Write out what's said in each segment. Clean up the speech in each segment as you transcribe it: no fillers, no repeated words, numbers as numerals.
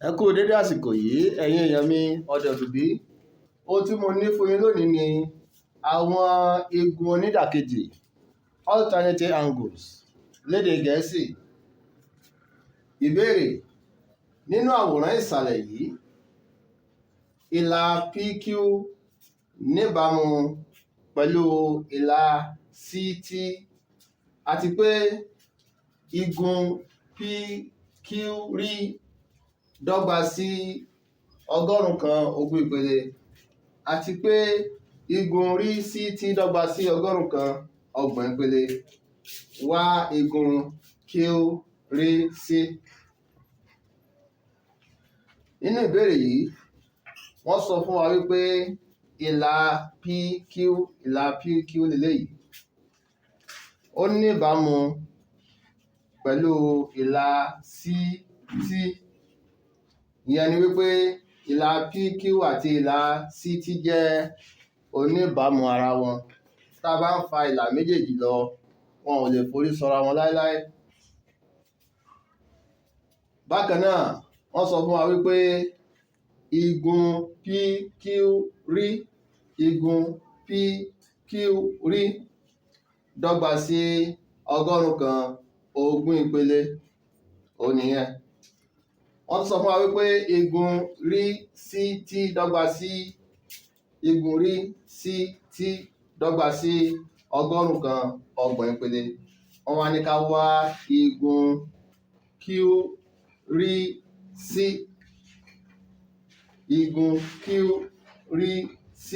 Ẹ kú dédé àsìkò yìí, ẹ̀yin èèyàn mi ọ̀dẹ̀ òdùbí. Ohun tí mo ní fún yín lónìí ni àwọn igun onídàkejì, alternating angles lédè Gẹ̀ẹ́sì. Ìbéèrè: nínú àwòrán ìsàlẹ̀ yìí, ìlà PQ níbàámu pẹ̀lú ìlà CT àti pé igun PQ rí dọ́gba sí 120 ìpele àti pé igun rí CT dọ́gba sí 130 ìpele. Wá igun Q rí C. Nínú ìbéèrè yìí, wọ́n sọ fún wa wípé ìlà PQ, ìlà PQ leléyìí, ó ní ìbámu pẹ̀lú ìlà CT. Ìyẹn ni wípé ìlà PQ àti ìlà CT jẹ́ oníbàámu ara wọn. Tá a bá ń fa ìlà méjèèjì lọ, wọn ò lè forí sọra wọn láéláé. Bákan náà, wọ́n sọ fún wa wípé igun PQ rí, igun PQ rí dọ́gba sí 120 ìpele. Òun nìyẹn. Wọ́n tún sọ fún wa wípé igun rí CT dọ́gba sí, igun rí CT dọ́gba sí 130 ìpele. Wọ́n wá ní ká wá igun Q rí C. Igun Q rí C.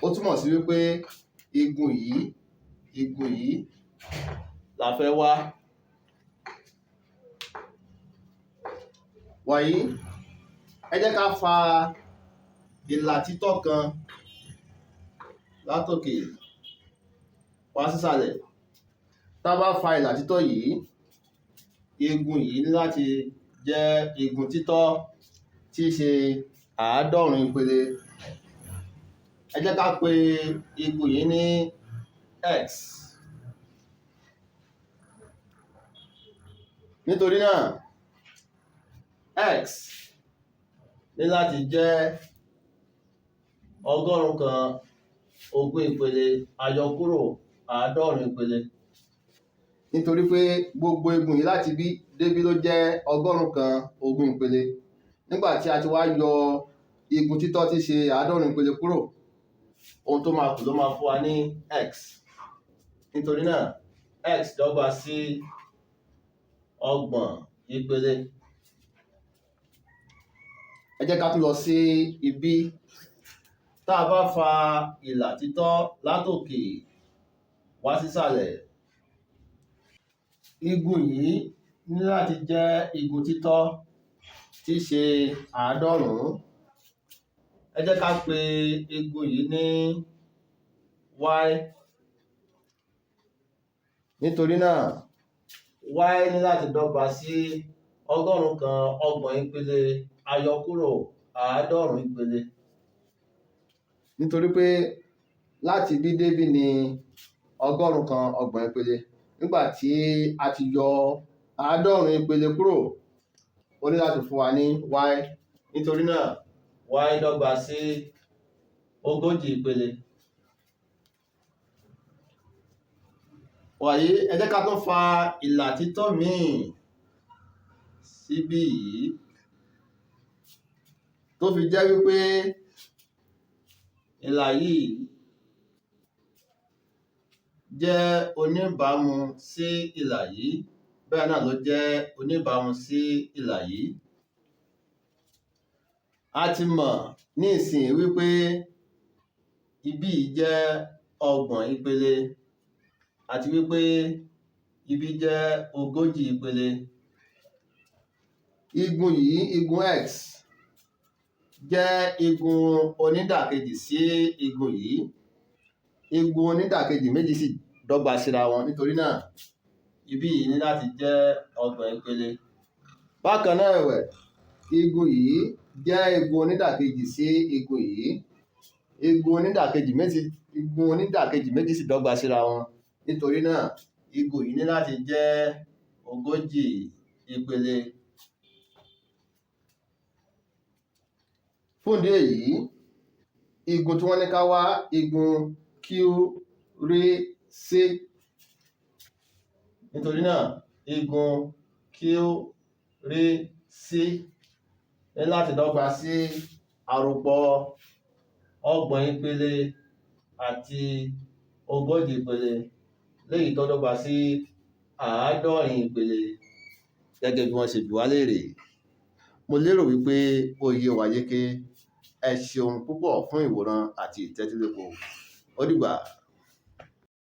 Ó túmọ̀ sí wípé igun yìí, igun yìí la fẹ́ wá. Wàyí, ẹ jẹ́ ká fa ìlà títọ́ kan látòkè wá sísàlẹ̀. Tá a bá fa ìlà títọ́ yìí, igun yìí ní láti jẹ́ igun títọ́ tí í ṣe 90 ìpele. Ẹ jẹ́ ká pe igun yìí ní X. Nítorí náà, X ní láti jẹ́ 120 ìpele àyọkúrò 90 ìpele. Nítorí pé gbogbo igun yìí láti bí débí ló jẹ́ 120 ìpele. Nígbà tí a ti wá yọ igun títọ́ tí í ṣe 90 ìpele kúrò, ohun tó máa kù ló máa fún wa ní X. Nítorí náà, X dọ́gba sí 30 ìpele. Ẹ jẹ́ ká tún lọ sí ibí. Tá a bá fa ìlà títọ́ látòkè wá sísàlẹ̀, igun yìí ní láti jẹ́ igun títọ́ tí í ṣe 90. Ẹ jẹ́ ká pe igun yìí ní Y. Nítorí náà, Y ní láti dọ́gba sí 130 ìpele àyọkúrò 90 ìpele. Nítorí pé láti bí débí ni 130 ìpele. Nígbà tí a ti yọ 90 ìpele kúrò, ó ní láti fún wa ní Y. Nítorí náà, Y dọ́gba sí 40 ìpele. Wàyí, ẹ jẹ́ ká tún fa ìlà títọ́ míì síbí yìí tó fi jẹ́ wípé ìlà yìí jẹ́ oníbàámu sí ìlà yìí, bẹ́ẹ̀ náà ló jẹ́ oníbàámu sí ìlà yìí. A ti mọ̀ ní ìsìn wípé ibí yìí jẹ́ 30 ìpele àti wípé ibí jẹ́ 40 ìpele. Igun yìí, igun X, jẹ́ igun onídàkejì sí igun yìí. Igun onídàkejì méjì sì dọ́gba síra wọn. Nítorí náà, ibí yìí ní láti jẹ́ 30 ìpele. Bákan náà ẹ̀wẹ̀, igun yìí jẹ́ igun onídàkejì sí igun yìí. Igun onídàkejì méjì, igun onídàkejì méjì sì dọ́gba síra wọn. Nítorí náà, igun yìí ní láti jẹ́ 40 ìpele. Fún ìdí èyí, igun tí wọ́n ní ká wá, igun QRC. Nítorí náà, igun QRC ní láti dọ́gba sí àròpọ̀ 30 ìpele àti 40 ìpele, léyìí tó dọ́gba sí 70 ìpele gẹ́gẹ́ bí wọ́n ṣe bi wá léèrè. Mo lérò wípé ó yé wa yéké. Ẹ ṣeun púpọ̀ fún ìwòran àti ìtẹ́tíléko. Ó dìgbà.